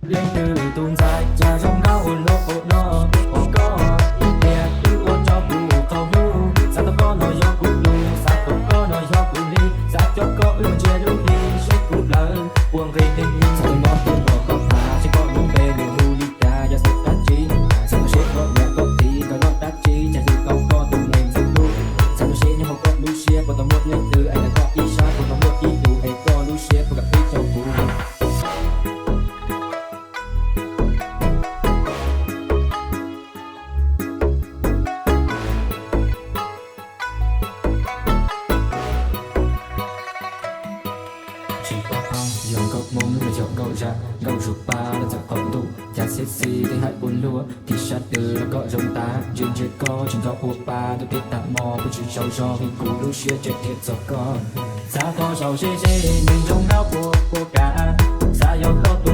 Leej twg tus ntxhais cas zoo nkauj ua luaj ua no, ua koj ib pliag twb ua rau kuv qhov hlub. Xav tau koj no yog kuv lus, xav tau koj no yog kuv li, xav coj koj wb mus ntsia lub hli seb kuv plawv puas nqis li. Xav tau no tuaj nrog koj tham seb koj lub npe nws hu li cas, yog xav dab tsi, xav tau seb koj niam koj txiv nkawd noj dab tsi, cas yus tau koj tus neeg ntxim hlub. Xav tau seb nyob hauv koj lub siab puas tau muaj leej twg es ntawm koj ib sab, puas tau muaj ib tug es koj lub siab puas kam pib rau kuv. Tsis paub hais yog nkauj Hmoob los yog nkauj Zam, nkauj Zuag Paj los txawm qhov ntuj, cas sexy thiab hais puas luag, tig sab twg los koj zoo tas, ntsia ntsia koj tsis nco ua pa, ntuj thiab tag hmo kuj tsis tsaug zog, vim kuv lub siab tseem dhia txog koj. Xav koj zaum ze ze, neeg zoo nkauj puas puas kam, xav yog koj tus